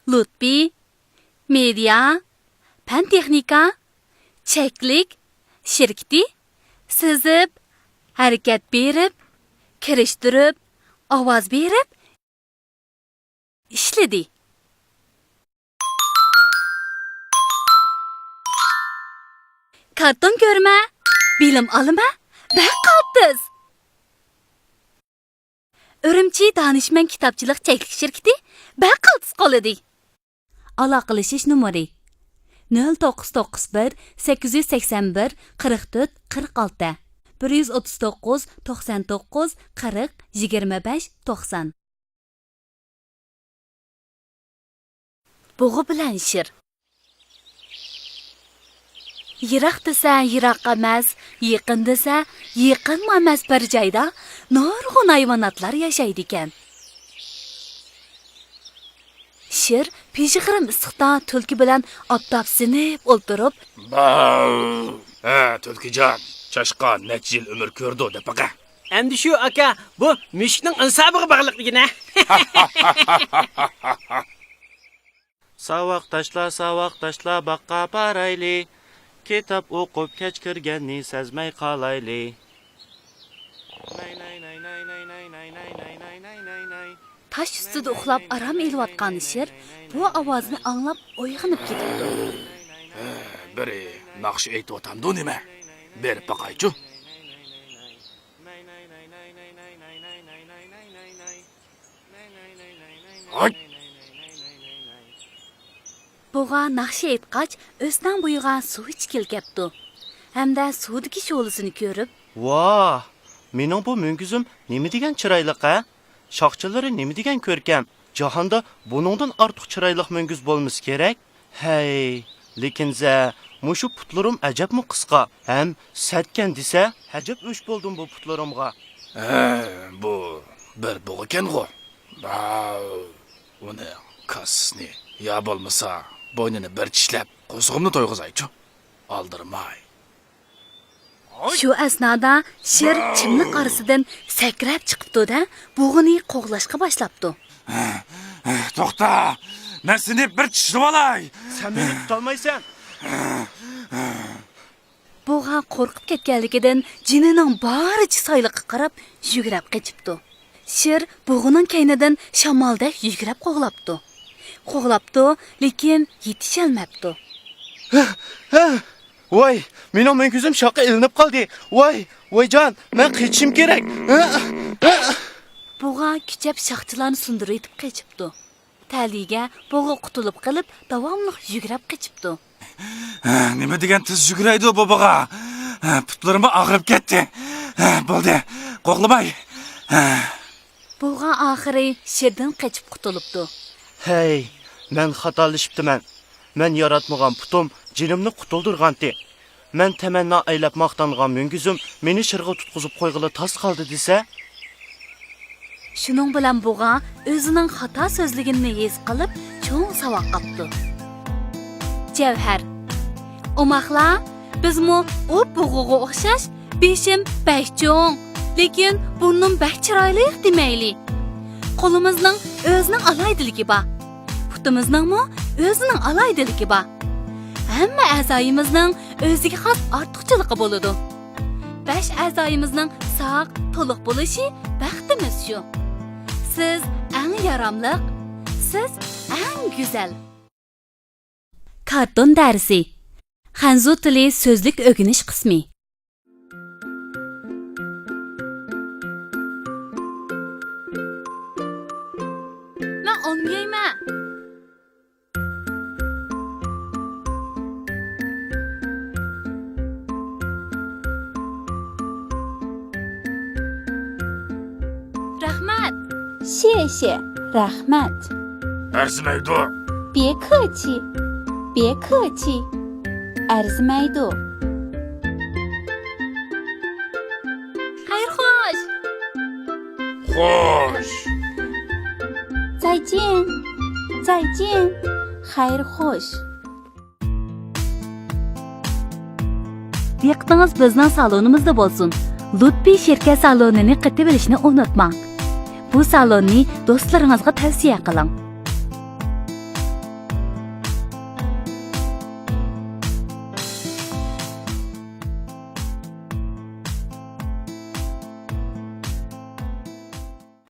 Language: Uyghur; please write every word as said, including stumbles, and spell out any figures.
لۇتپى مېدىيا پەن-تېخنىكا چەكلىك شىركىتى سىزىپ، ھەرىكەت بېرىپ، كىرىشتۈرۈپ، ئاۋاز بېرىپ، ئىشلىدى. كارتون كۆرمە، بىلىم ئالىمە، بەك قالتىس. ئۈرۈمچى دانىشمەن كىتابچىلىق چەكلىك شىركىتى بەك قالتىس قولىدى. ئالاقىلىشىش نومۇرى: نۆل توققۇز توققۇز بىر، سەككىز يۈز سەكسەن بىر، قىرىق تۆت، قىرىق ئالتە، بىر يۈز ئوتتۇز توققۇز، توقسان توققۇز، قىرىق، يىگىرمە بەش، توقسان. بۇغا بىلەن شىر. يىراق دېسە يىراق ئەمەس، يېقىن دېسە يېقىنمۇ ئەمەس بىر جايدا نۇرغۇن ھايۋاناتلار ياشايدىكەن. شىر پىژغىرىم ئىسسىقتا تۈلكە بىلەن ئاپتاپسىنىپ ئولتۇرۇپ، باۋ! ھە، تۈلكىجان، چاشقان نەچچە يىل ئۆمۈر كۆرىدۇ دەپ بېقە. ئەمدى شۇ، ئاكا، بۇ مۈشۈكنىڭ ئىنسابىغا باغلىق دېگىنە. ساۋاقداشلار، ساۋاقداشلار، باغقا بارايلى. كىتاب ئوقۇپ كەچ كىرگەننى سەزمەي قالايلى. تاش ئۈستىدە ئۇخلاپ ئارام ئېلىۋاتقان شىر بۇ ئاۋازنى ئاڭلاپ ئويغىنىپ كېتىپتۇ. بىرى ناخشا ئېيتىۋاتامدۇ نېمە؟ بېرىپ باقايچۇ. ھاي! بۇغا ناخشا ئېيتقاچ، ئۆسنەڭ بويىغا سۇ ئىچكىلى كەپتۇ ھەمدە سۇدىكى شولىسىنى كۆرۈپ، ۋاھ! مېنىڭ بۇ مۈڭگۈزۈم نېمە دېگەن چىرايلىق ھە؟ شاخچىلىرى نېمە دېگەن كۆركەم؟ جاھاندا بۇنىڭدىن ئارتۇق چىرايلىق مۈڭگۈز بولمىسا كېرەك. ھەي، لېكىن زە، مۇشۇ پۇتلىرىم ئەجەبمۇ قىسقا ھەم سەتكەن دېسە، ئەجەب ئۆچ بولدۇم بۇ پۇتلىرىمغا. ھە، بۇ بىر بۇغىكەنغۇ. باۋ، ئۇنىڭ كاسىسىنى يا بولمىسا بوينىنى بىر چىشلەپ، قورسىقىمنى تويغۇزايچۇ. ئالدىرىماي. شۇ ئەسنادا شىر چىملىق ئارىسىدىن سەكرەپ چىقىپتۇ-دە، بۇغىنى قوغلاشقا باشلاپتۇ. توختا! مەن سېنى بىر چىشلىۋالاي! سەن مېنى تۇتالمايسەن! بۇغا قورقۇپ كەتكەنلىكىدىن جېنىنىڭ بارىچە سايلىققا قاراپ يۈگرەپ قېچىپتۇ. شىر بۇغىنىڭ كەينىدىن شامالدەك يۈگرەپ قوغلاپتۇ. قوغلاپتۇ، لېكىن يېتىشەلمەپتۇ. ھە، ھە! ۋاي، مېنىڭ مۈڭگۈزۈم شاخقا ئىلىنىپ قالدى. ۋاي، ۋايجان، مەن قېچىشىم كېرەك. ھە، ھە! بۇغا كۈچەپ شاخچىلارنى سۇندۇرۇۋېتىپ قېچىپتۇ. تەلىيىگە بۇغا قۇتۇلۇپ قېلىپ، داۋاملىق يۈگرەپ قېچىپتۇ. نېمە دېگەن تېز يۈگۈرەيدۇ بۇ بۇغا. پۇتلىرىممۇ ئاغرىپ كەتتى. بولدى، قوغلىماي. بۇغا ئاخىرى شىردىن قېچىپ قۇتۇلۇپتۇ. ھەي، مەن خاتالىشىپتىمەن. مەن ياراتمىغان پۇتۇم جېنىمنى قۇتۇلدۇرغانتى. مەن تەمەننا ئەيلەپ ماختانغان مۈڭگۈزۈم مېنى شىرغا تۇتقۇزۇپ قويغىلى تاس قالدى دېسە؟ شۇنىڭ بىلەن بۇغا ئۆزىنىڭ خاتا سۆزلىگىنىنى ھېس قىلىپ، چوڭ ساۋاق قاپتۇ. جەۋھەر. ئوماقلا، بىزمۇ ئوپ بۇغىغا ئوخشاش، بېشىم بەك چوڭ، لېكىن بۇرنۇم بەك چىرايلىق دېمەيلى. قولىمىزنىڭ ئۆزىنىڭ ئالاھىدىلىكى بار. پۇتىمىزنىڭمۇ ئۆزىنىڭ ئالاھىدىلىكى بار. ھەممە ئەزايىمىزنىڭ ئۆزىگە خاس ئارتۇقچىلىقى بولىدۇ. بەش ئەزايىمىزنىڭ ساق، تولۇق بولۇشى بەختىمىز شۇ. سىز ئەڭ ياراملىق، سىز ئەڭ گۈزەل. كارتون دەرسى. خەنزۇ تىلى سۆزلۈك ئۆگىنىش قىسمى. مەن ئالما يەيمەن. رەھمەت. شيې شيې، رەھمەت. ئەرزىمەيدۇ. بيې كېچى، بيې كېچى. ئەرزىمەيدۇ. خەير خوش. خوش. زايجيەن، زايجيەن. خەير خوش. دىققىتىڭىز بىزنىڭ سالونىمىزدا بولسۇن. لۇتپى شىركەت سالونىنى قېتىۋېلىشنى ئۇنتۇماڭ. بۇ سالوننى دوستلىرىڭىزغا تەۋسىيە قىلىڭ.